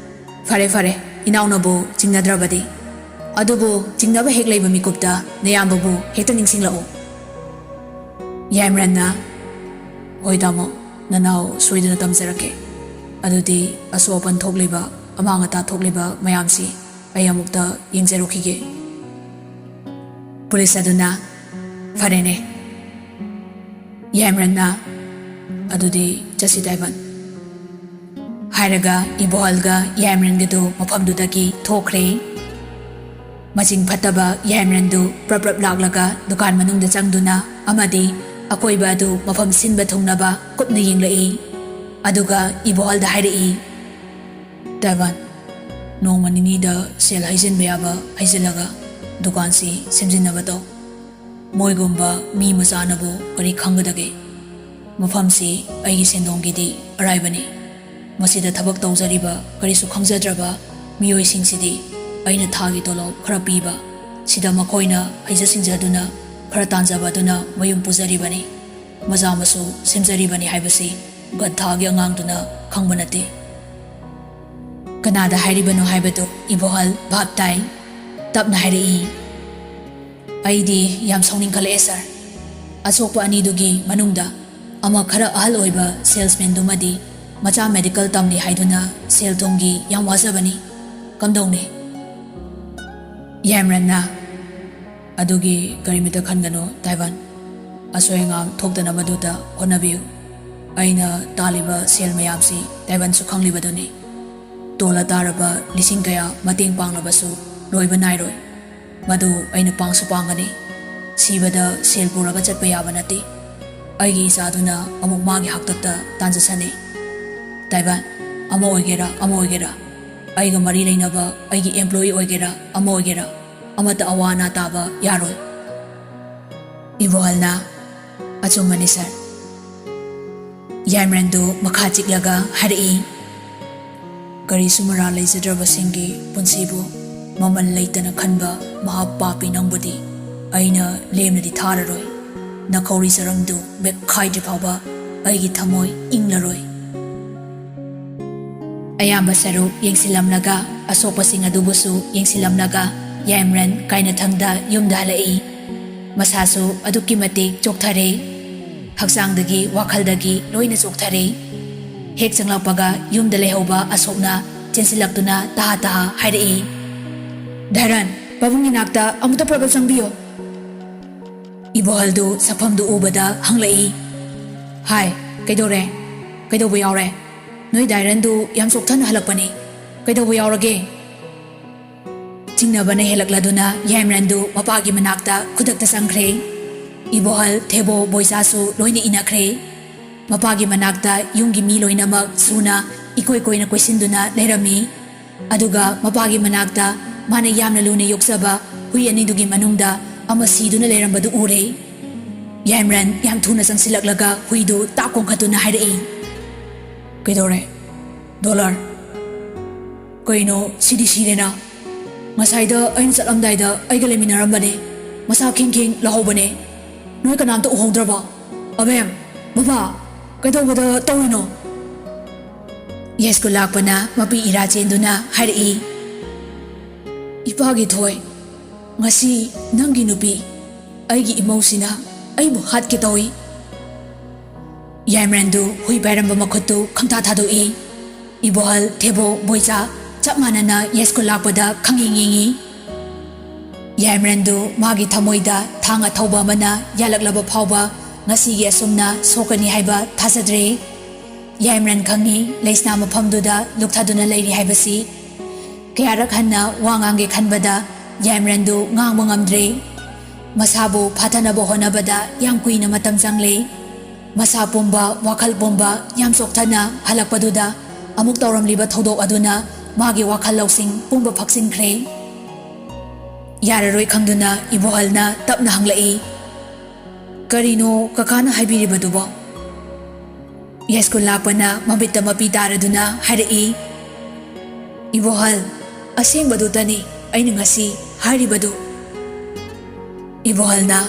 "ꯐꯔꯦ ꯐꯔꯦ, ꯏꯅꯥꯎꯅꯕꯨ ꯆꯤꯡꯅꯗ꯭ꯔꯕꯗꯤ꯫ ꯑꯗꯨꯕꯨ ꯆꯤꯡꯅꯕ ꯍꯦꯛ ꯂꯩꯕ ꯃꯤꯀꯨꯞꯇ ꯅꯌꯥꯝꯕꯕꯨ ꯍꯦꯛꯇ ꯅꯤꯡꯁꯤꯡꯂꯛꯎ꯫" ꯌꯥꯏꯃꯔꯟꯅ, "ꯍꯣꯏ ꯇꯥꯃꯣ, ꯅꯅꯥꯎ ꯁꯣꯏꯗꯅ ꯇꯝꯖꯔꯛꯀꯦ꯫ ꯑꯗꯨꯗꯤ ꯑꯁꯣꯛ ꯑꯄꯟ ꯊꯣꯛꯂꯤꯕ, ꯑꯃꯥꯡ ꯑꯇꯥ ꯊꯣꯛꯂꯤꯕ ꯃꯌꯥꯝꯁꯤ ꯑꯩ ꯑꯃꯨꯛꯇ ꯌꯦꯡꯖꯔꯨꯈꯤꯒꯦ꯫" ꯄꯨꯂꯤꯁ ꯑꯗꯨꯅ, "ꯐꯔꯦꯅꯦ꯫" ꯌꯥꯏꯃꯔꯟꯅ, "ꯑꯗꯨꯗꯤ ꯆꯠꯁꯤ ꯇꯥꯏꯕꯟ" ꯍꯥꯏꯔꯒ ꯏꯕꯣꯍꯜꯒ ꯌꯥꯏꯃꯔꯟꯒꯗꯨ ꯃꯐꯝꯗꯨꯗꯒꯤ ꯊꯣꯛꯈ꯭ꯔꯦ꯫ ꯃꯆꯤꯡ ꯐꯠꯇꯕ ꯌꯥꯏꯃꯔꯟꯗꯨ ꯄ꯭ꯔꯞ ꯄ꯭ꯔꯞ ꯂꯥꯛꯂꯒ ꯗꯨꯀꯥꯟ ꯃꯅꯨꯡꯗ ꯆꯪꯗꯨꯅ ꯑꯃꯗꯤ ꯑꯀꯣꯏꯕ ꯑꯗꯨ ꯃꯐꯝ ꯁꯤꯟꯕ ꯊꯨꯡꯅꯕ ꯀꯨꯞꯅ ꯌꯦꯡꯂꯛꯏ꯫ ꯑꯗꯨꯒ ꯏꯕꯣꯍꯜꯗ ꯍꯥꯏꯔꯛꯏ, "ꯇꯥꯏꯕꯟ, ꯅꯣꯡꯃ ꯅꯤꯅꯤꯗ ꯁꯦꯜ ꯍꯩꯖꯤꯟꯕ ꯌꯥꯕ ꯍꯩꯖꯤꯜꯂꯒ ꯗꯨꯀꯥꯟꯁꯤ ꯁꯦꯝꯖꯤꯟꯅꯕ ꯇꯧ꯫ ꯃꯣꯏꯒꯨꯝꯕ ꯃꯤ ꯃꯆꯥꯅꯕꯨ ꯀꯔꯤ ꯈꯪꯒꯗꯒꯦ? ꯃꯐꯝꯁꯤ ꯑꯩꯒꯤ ꯁꯦꯟꯗꯣꯡꯒꯤꯗꯤ ꯑꯔꯥꯏꯕꯅꯤ꯫ ꯃꯁꯤꯗ ꯊꯕꯛ ꯇꯧꯖꯔꯤꯕ ꯀꯔꯤꯁꯨ ꯈꯪꯖꯗ꯭ꯔꯕ ꯃꯤꯑꯣꯏꯁꯤꯡꯁꯤꯗꯤ ꯑꯩꯅ ꯊꯥꯒꯤ ꯇꯣꯂꯣꯞ ꯈꯔ ꯄꯤꯕ, ꯁꯤꯗ ꯃꯈꯣꯏꯅ ꯍꯩꯖ ꯁꯤꯡꯖꯗꯨꯅ ꯈꯔ ꯇꯥꯟꯖꯕ ꯑꯗꯨꯅ ꯃꯌꯨꯝ ꯄꯨꯖꯔꯤꯕꯅꯤ, ꯃꯆꯥ ꯃꯁꯨ ꯁꯦꯝꯖꯔꯤꯕꯅꯤ ꯍꯥꯏꯕꯁꯤ ꯒꯟꯊꯥꯒꯤ ꯑꯉꯥꯡꯗꯨꯅ ꯈꯪꯕ ꯅꯠꯇꯦ꯫" "ꯀꯅꯥꯗ ꯍꯥꯏꯔꯤꯕꯅꯣ ꯍꯥꯏꯕꯗꯨ ꯏꯕꯣꯍꯜ ꯚꯥꯞ ꯇꯥꯏ꯫" ꯇꯞꯅ ꯍꯥꯏꯔꯛꯏ, "ꯑꯩꯗꯤ ꯌꯥꯝ ꯁꯥꯎꯅꯤꯡꯈꯠꯂꯛꯑꯦ ꯁꯥꯔ꯫ ꯑꯁꯣꯛꯄ ꯑꯅꯤꯗꯨꯒꯤ ꯃꯅꯨꯡꯗ ꯑꯃ ꯈꯔ ꯑꯍꯜ ꯑꯣꯏꯕ ꯁꯦꯜꯁꯃꯦꯟꯗꯨꯃꯗꯤ ꯃꯆꯥ ꯃꯦꯗꯤꯀꯦꯜ ꯇꯝꯂꯤ ꯍꯥꯏꯗꯨꯅ ꯁꯦꯜ ꯊꯨꯝꯒꯤ ꯌꯥꯝ ꯋꯥꯖꯕꯅꯤ꯫ ꯀꯝꯗꯧꯅꯤ?" ꯌꯥꯏꯃꯔꯟꯅ, "ꯑꯗꯨꯒꯤ ꯀꯔꯤꯃꯇ ꯈꯟꯒꯅꯨ, ꯇꯥꯏꯕꯟ꯫ ꯑꯁꯣꯏ ꯑꯉꯥꯝ ꯊꯣꯛꯇꯅꯕꯗꯨꯗ ꯍꯣꯠꯅꯕꯤꯌꯨ꯫ ꯑꯩꯅ ꯇꯥꯜꯂꯤꯕ ꯁꯦꯜ ꯃꯌꯥꯝꯁꯤ ꯇꯥꯏꯕꯟꯁꯨ ꯈꯪꯂꯤꯕꯗꯨꯅꯤ꯫ ꯇꯣꯜꯂ ꯇꯥꯔꯕ ꯂꯤꯁꯤꯡ ꯀꯌꯥ ꯃꯇꯦꯡ ꯄꯥꯡꯂꯕꯁꯨ ꯂꯣꯏꯕ ꯅꯥꯏꯔꯣꯏ꯫ ꯃꯗꯨ ꯑꯩꯅ ꯄꯥꯡꯁꯨ ꯄꯥꯡꯒꯅꯤ꯫ ꯁꯤꯕꯗ ꯁꯦꯜ ꯄꯨꯔꯒ ꯆꯠꯄ ꯌꯥꯕ ꯅꯠꯇꯦ꯫ ꯑꯩꯒꯤ ꯏꯆꯥꯗꯨꯅ ꯑꯃꯨꯛ ꯃꯥꯒꯤ ꯍꯥꯛꯇꯛꯇ ꯇꯥꯟꯖꯁꯅꯤ꯫ ꯇꯥꯏꯕꯟ, ꯑꯃ ꯑꯣꯏꯒꯦꯔꯥ, ꯑꯃ ꯑꯣꯏꯒꯦꯔꯥ, ꯑꯩꯒ ꯃꯔꯤ ꯂꯩꯅꯕ ꯑꯩꯒꯤ employee ꯑꯣꯏꯒꯦꯔꯥ, ꯑꯃ ꯑꯣꯏꯒꯦꯔꯥ, ꯑꯃꯠꯇ ꯑꯋꯥ ꯑꯅꯥ ꯇꯥꯕ ꯌꯥꯔꯣꯏ꯫" ꯏꯕꯣꯍꯜꯅ, "ꯑꯆꯨꯝꯕꯅꯤ, ꯁꯥꯔ꯫" ꯌꯥꯏꯃꯔꯟꯗꯨ ꯃꯈꯥ ꯆꯤꯛꯂꯒ ꯍꯥꯏꯔꯛꯏ, "ꯀꯔꯤꯁꯨ ꯃꯔꯥꯜ ꯂꯩꯖꯗ꯭ꯔꯕꯁꯤꯡꯒꯤ ꯄꯨꯟꯁꯤꯕꯨ ꯃꯃꯜ ꯂꯩꯇꯅ ꯈꯟꯕ ꯃꯍꯥ ꯄꯥꯄꯤ ꯅꯪꯕꯨꯗꯤ ꯑꯩꯅ ꯂꯦꯝꯅꯗꯤ ꯊꯥꯔꯔꯣꯏ꯫ ꯅꯈꯧꯔꯤ ꯆꯔꯝꯗꯨ ꯃꯦꯠꯈꯥꯏꯗ꯭ꯔꯤ ꯐꯥꯎꯕ ꯑꯩꯒꯤ ꯊꯃꯣꯏ ꯏꯪꯂꯔꯣꯏ꯫" ꯑꯌꯥꯝꯕ ꯁꯔꯨꯛ ꯌꯦꯡꯁꯤꯜꯂꯝꯂꯒ, ꯑꯁꯣꯛꯄꯁꯤꯡ ꯑꯗꯨꯕꯨꯁꯨ ꯌꯦꯡꯁꯤꯜꯂꯝꯂꯒ, ꯌꯥꯏꯃꯔꯟ ꯀꯥꯏꯅꯊꯪꯗ ꯌꯨꯝꯗ ꯍꯜꯂꯛꯏ꯫ ꯃꯁꯥꯁꯨ ꯑꯗꯨꯛꯀꯤ ꯃꯇꯤꯛ ꯆꯣꯛꯊꯔꯦ꯫ ꯍꯛꯆꯥꯡꯗꯒꯤ, ꯋꯥꯈꯜꯗꯒꯤ ꯂꯣꯏꯅ ꯆꯣꯛꯊꯔꯦ꯫ ꯍꯦꯛ ꯆꯪꯂꯛꯄꯒ ꯌꯨꯝꯗ ꯂꯩꯍꯧꯕ ꯑꯁꯣꯛꯅ ꯆꯦꯟꯁꯤꯜꯂꯛꯇꯨꯅ ꯇꯍꯥ ꯇꯍꯥ ꯍꯥꯏꯔꯛꯏ, "ꯙꯔꯟ, ꯄꯥꯕꯨꯡꯒꯤ ꯅꯥꯛꯇ ꯑꯃꯨꯛꯇ ꯄ꯭ꯔꯞ ꯄ꯭ꯔꯞ ꯆꯪꯕꯤꯌꯣ꯫" ꯏꯕꯣꯍꯜꯗꯨ ꯁꯛꯐꯝꯗꯨ ꯎꯕꯗ ꯍꯪꯂꯛꯏ, "ꯍꯥꯏ, ꯀꯩꯗꯧꯔꯦ? ꯀꯩꯗꯧꯕ ꯌꯥꯎꯔꯦ? ꯅꯣꯏ ꯗꯥꯏꯔꯟꯗꯨ ꯌꯥꯝ ꯆꯣꯛꯊꯅ ꯍꯜꯂꯛꯄꯅꯦ꯫ ꯀꯩꯗꯧꯕ ꯌꯥꯎꯔꯒꯦ?" ꯆꯤꯡꯅꯕꯅ ꯍꯦꯜꯂꯛꯂꯗꯨꯅ ꯌꯥꯏꯃꯔꯟꯗꯨ ꯃꯄꯥꯒꯤ ꯃꯅꯥꯛꯇ ꯈꯨꯗꯛꯇ ꯆꯪꯈ꯭ꯔꯦ꯫ ꯏꯕꯣꯍꯜ, ꯊꯦꯕꯣ, ꯕꯣꯏꯆꯥꯁꯨ ꯂꯣꯏꯅ ꯏꯟꯅꯈ꯭ꯔꯦ꯫ ꯃꯄꯥꯒꯤ ꯃꯅꯥꯛꯇ ꯌꯨꯝꯒꯤ ꯃꯤ ꯂꯣꯏꯅꯃꯛ ꯁꯨꯅ ꯏꯀꯣꯏ ꯀꯣꯏꯅ ꯀꯣꯏꯁꯤꯟꯗꯨꯅ ꯂꯩꯔꯝꯃꯤ꯫ ꯑꯗꯨꯒ ꯃꯄꯥꯒꯤ ꯃꯅꯥꯛꯇ ꯃꯥꯅ ꯌꯥꯝꯅ ꯂꯨꯅ ꯌꯣꯛꯆꯕ ꯍꯨꯏ ꯑꯅꯤꯗꯨꯒꯤ ꯃꯅꯨꯡꯗ ꯑꯃ ꯁꯤꯗꯨꯅ ꯂꯩꯔꯝꯕꯗꯨ ꯎꯔꯦ꯫ ꯌꯥꯏꯃꯔꯟ ꯌꯥꯝ ꯊꯨꯅ ꯆꯪꯁꯤꯜꯂꯛꯂꯒ ꯍꯨꯏꯗꯨ ꯇꯥꯛ ꯀꯣꯡꯈꯠꯇꯨꯅ ꯍꯥꯏꯔꯛꯏ, "ꯀꯩꯗꯧꯔꯦ, ꯗꯣꯂꯔ? ꯀꯩꯅꯣ, ꯁꯤꯗꯤ ꯁꯤꯔꯦꯅ? ꯉꯁꯥꯏꯗ ꯑꯩꯅ ꯆꯠꯂꯝꯗꯥꯏꯗ ꯑꯩꯒ ꯂꯩꯃꯤꯟꯅꯔꯝꯕꯅꯦ꯫ ꯃꯁꯥ ꯈꯤꯡ ꯈꯤꯡ ꯂꯥꯍꯧꯕꯅꯦ꯫ ꯅꯣꯏ ꯀꯅꯥꯝꯇ ꯎꯍꯧꯗ꯭ꯔꯕꯣ? ꯑꯕꯦꯝ, ꯕꯕꯥ, ꯀꯩꯗꯧꯕꯗ ꯇꯧꯔꯤꯅꯣ?" ꯌꯥꯏꯁ꯭ꯀꯨꯜ ꯂꯥꯛꯄꯅ ꯃꯄꯤ ꯏꯔꯥ ꯆꯦꯟꯗꯨꯅ ꯍꯥꯏꯔꯛꯏ, "ꯏꯄꯥꯒꯤ ꯊꯣꯏ, ꯉꯁꯤ ꯅꯪꯒꯤ ꯅꯨꯄꯤ, ꯑꯩꯒꯤ ꯏꯃꯧꯁꯤꯅ ꯑꯩꯕꯨ ꯍꯥꯠꯀꯦ ꯇꯧꯏ꯫" ꯌꯥꯏꯃꯔꯟꯗꯨ ꯍꯨꯏ ꯄꯥꯏꯔꯝꯕ ꯃꯈꯨꯠꯇꯨ ꯈꯪꯊꯥ ꯊꯥꯗꯣꯛꯏ꯫ ꯏꯕꯣꯍꯜ, ꯊꯦꯕꯣ, ꯕꯣꯏꯆꯥ ꯆꯞ ꯃꯥꯟꯅꯅ ꯌꯥꯏꯁ꯭ꯀꯨꯜ ꯂꯥꯛꯄꯗ ꯈꯪꯌꯦꯡ ꯌꯦꯡꯏ꯫ ꯌꯥꯏꯃꯔꯟꯗꯨ ꯃꯥꯒꯤ ꯊꯃꯣꯏꯗ ꯊꯥꯡ ꯑꯊꯧꯕ ꯑꯃꯅ ꯌꯥꯜꯂꯛꯂꯕ ꯐꯥꯎꯕ ꯉꯁꯤꯒꯤ ꯑꯁꯨꯝꯅ ꯁꯣꯛꯀꯅꯤ ꯍꯥꯏꯕ ꯊꯥꯖꯗ꯭ꯔꯦ꯫ ꯌꯥꯏꯃꯔꯟ ꯈꯪꯏ, ꯂꯩꯁꯅꯥ ꯃꯐꯝꯗꯨꯗ ꯂꯨꯞꯊꯗꯨꯅ ꯂꯩꯔꯤ ꯍꯥꯏꯕꯁꯤ꯫ ꯀꯌꯥꯔꯛ ꯍꯟꯅ ꯋꯥ ꯉꯥꯡꯒꯦ ꯈꯟꯕꯗ ꯌꯥꯏꯃꯔꯟꯗꯨ ꯉꯥꯡꯕ ꯉꯝꯗ꯭ꯔꯦ꯫ ꯃꯁꯥꯕꯨ ꯐꯥꯊꯅꯕ ꯍꯣꯠꯅꯕꯗ ꯌꯥꯝ ꯀꯨꯏꯅ ꯃꯇꯝ ꯆꯪꯂꯦ꯫ ꯃꯁꯥ ꯄꯨꯝꯕ, ꯋꯥꯈꯜ ꯄꯨꯝꯕ ꯌꯥꯝ ꯆꯣꯛꯊꯅ ꯍꯜꯂꯛꯄꯗꯨꯗ ꯑꯃꯨꯛ ꯇꯧꯔꯝꯂꯤꯕ ꯊꯧꯗꯣꯛ ꯑꯗꯨꯅ ꯃꯥꯒꯤ ꯋꯥꯈꯜ ꯂꯧꯁꯤꯡ ꯄꯨꯝꯕ ꯐꯛꯆꯤꯟꯈ꯭ꯔꯦ꯫ ꯌꯥꯔꯔꯣꯏ ꯈꯪꯗꯨꯅ ꯏꯕꯣꯍꯜꯅ ꯇꯞꯅ ꯍꯪꯂꯛꯏ, "ꯀꯔꯤꯅꯣ ꯀꯀꯥꯅ ꯍꯥꯏꯕꯤꯔꯤꯕꯗꯨꯕꯣ?" ꯌꯥꯏꯁ꯭ꯀꯨꯜ ꯂꯥꯛꯄꯅ ꯃꯃꯤꯠꯇ ꯃꯄꯤ ꯇꯥꯔꯗꯨꯅ ꯍꯥꯏꯔꯛꯏ, "ꯏꯕꯣꯍꯜ, ꯑꯁꯦꯡꯕꯗꯨꯇꯅꯤ ꯑꯩꯅ ꯉꯁꯤ ꯍꯥꯏꯔꯤꯕꯗꯨ꯫" ꯏꯕꯣꯍꯜꯅ,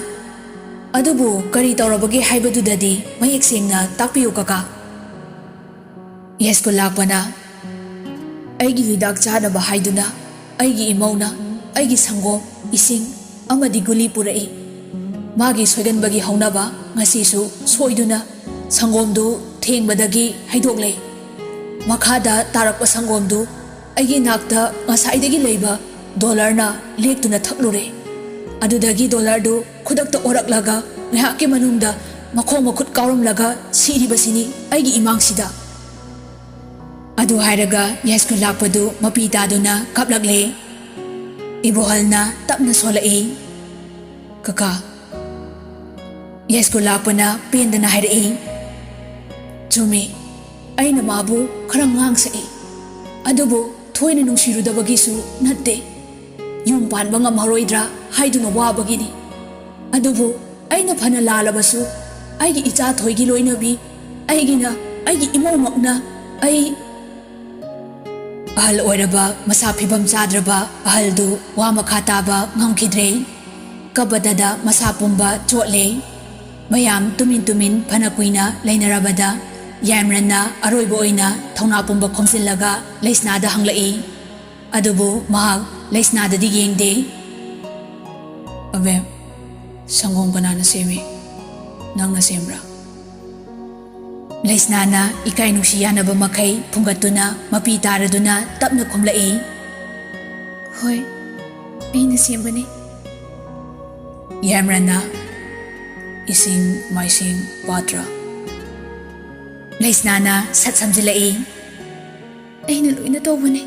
"ꯑꯗꯨꯕꯨ ꯀꯔꯤ ꯇꯧꯔꯕꯒꯦ ꯍꯥꯏꯕꯗꯨꯗꯗꯤ ꯃꯌꯦꯛ ꯁꯦꯡꯅ ꯇꯥꯛꯄꯤꯌꯨ ꯀꯀꯥ꯫" ꯌꯥꯏꯁ꯭ꯀꯨꯜ ꯂꯥꯛꯄꯅ, "ꯑꯩꯒꯤ ꯍꯤꯗꯥꯛ ꯆꯥꯅꯕ ꯍꯥꯏꯗꯨꯅ ꯑꯩꯒꯤ ꯏꯃꯧꯅ ꯑꯩꯒꯤ ꯁꯪꯒꯣꯝ, ꯏꯁꯤꯡ ꯑꯃꯗꯤ ꯒꯨꯂꯤ ꯄꯨꯔꯛꯏ꯫ ꯃꯥꯒꯤ ꯁꯣꯏꯒꯟꯕꯒꯤ ꯍꯧꯅꯕ ꯉꯁꯤꯁꯨ ꯁꯣꯏꯗꯨꯅ ꯁꯪꯒꯣꯝꯗꯨ ꯊꯦꯡꯕꯗꯒꯤ ꯍꯩꯗꯣꯛꯂꯦ꯫ ꯃꯈꯥꯗ ꯇꯥꯔꯛꯄ ꯁꯪꯒꯣꯝꯗꯨ ꯑꯩꯒꯤ ꯅꯥꯛꯇ ꯉꯁꯥꯏꯗꯒꯤ ꯂꯩꯕ ꯗꯣꯂꯔꯅ ꯂꯦꯛꯇꯨꯅ ꯊꯛꯂꯨꯔꯦ꯫ ꯑꯗꯨꯗꯒꯤ ꯗꯣꯂꯔꯗꯨ ꯈꯨꯗꯛꯇ ꯑꯣꯔꯛꯂꯒ ꯉꯥꯏꯍꯥꯛꯀꯤ ꯃꯅꯨꯡꯗ ꯃꯈꯣꯡ ꯃꯈꯨꯠ ꯀꯥꯎꯔꯝꯂꯒ ꯁꯤꯔꯤꯕꯁꯤꯅꯤ ꯑꯩꯒꯤ ꯏꯃꯥꯡꯁꯤꯗ꯫" ꯑꯗꯨ ꯍꯥꯏꯔꯒ ꯌꯥꯏꯁ꯭ꯀꯨꯜ ꯂꯥꯛꯄꯗꯨ ꯃꯄꯤ ꯇꯥꯗꯨꯅ ꯀꯞꯂꯛꯂꯦ꯫ ꯏꯕꯣꯍꯜꯅ ꯇꯞꯅ ꯁꯣꯜꯂꯛꯏ, "ꯀꯀꯥ꯫" ꯌꯥꯏꯁ꯭ꯀꯨꯜ ꯂꯥꯛꯄꯅ ꯄꯦꯟꯗꯅ ꯍꯥꯏꯔꯛꯏ, "ꯆꯨꯝꯃꯤ, ꯑꯩꯅ ꯃꯥꯕꯨ ꯈꯔ ꯉꯥꯡꯁꯛꯏ, ꯑꯗꯨꯕꯨ ꯊꯣꯏꯅ ꯅꯨꯡꯁꯤꯔꯨꯗꯕꯒꯤꯁꯨ ꯅꯠꯇꯦ꯫ ꯌꯨꯝ ꯄꯥꯟꯕ ꯉꯝꯍꯧꯔꯣꯏꯗ꯭ꯔꯥ ꯍꯥꯏꯗꯨꯅ ꯋꯥꯕꯒꯤꯅꯤ꯫ ꯑꯗꯨꯕꯨ ꯑꯩꯅ ꯐꯅ ꯂꯥꯜꯂꯕꯁꯨ ꯑꯩꯒꯤ ꯏꯆꯥ ꯊꯣꯏꯒꯤ ꯂꯣꯏꯅꯕꯤ, ꯑꯩꯒꯤꯅ ꯑꯩꯒꯤ ꯏꯃꯧꯃꯛꯅ ꯑꯩ꯫" ꯑꯍꯜ ꯑꯣꯏꯔꯕ ꯃꯁꯥ ꯐꯤꯕꯝ ꯆꯥꯗ꯭ꯔꯕ ꯑꯍꯜꯗꯨ ꯋꯥ ꯃꯈꯥ ꯇꯥꯕ ꯉꯝꯈꯤꯗ꯭ꯔꯦ꯫ ꯀꯕꯗꯗ ꯃꯁꯥ ꯄꯨꯝꯕ ꯆꯣꯠꯂꯦ꯫ ꯃꯌꯥꯝ ꯇꯨꯃꯤꯟ ꯇꯨꯃꯤꯟ ꯐꯅ ꯀꯨꯏꯅ ꯂꯩꯅꯔꯕꯗ ꯌꯥꯏꯃꯔꯟꯅ ꯑꯔꯣꯏꯕ ꯑꯣꯏꯅ ꯊꯧꯅꯥ ꯄꯨꯝꯕ ꯈꯣꯝꯖꯤꯜꯂꯒ ꯂꯩꯁꯅꯥꯗ ꯍꯪꯂꯛꯏ꯫ ꯑꯗꯨꯕꯨ ꯃꯍꯥꯛ ꯂꯩꯁꯅꯥꯗꯗꯤ ꯌꯦꯡꯗꯦ꯫ "ꯑꯕꯦꯝ, ꯁꯪꯒꯣꯝ ꯀꯅꯥꯅ ꯁꯦꯝꯃꯤ? ꯅꯪꯅ ꯁꯦꯝꯕ꯭ꯔꯥ?" ꯂꯩꯁꯅꯥꯅ ꯏꯀꯥꯏ ꯅꯨꯡꯁꯤ ꯌꯥꯅꯕ ꯃꯈꯩ ꯐꯨꯡꯒꯠꯇꯨꯅ ꯃꯄꯤ ꯇꯥꯔꯗꯨꯅ ꯇꯞꯅ ꯈꯨꯝꯂꯛꯏ, "ꯍꯣꯏ, ꯑꯩꯅ ꯁꯦꯝꯕꯅꯤ꯫ ꯌꯥꯏꯃꯔꯟꯅ ꯏꯁꯤꯡ ꯃꯥꯏꯁꯤꯡ ꯄꯥꯇ꯭ꯔ꯫ ꯂꯩꯁꯅꯥꯅ ꯁꯠ ꯁꯝꯖꯤꯜꯂꯛꯏ꯫ ꯑꯩꯅ ꯂꯣꯏꯅ ꯇꯧꯕꯅꯦ꯫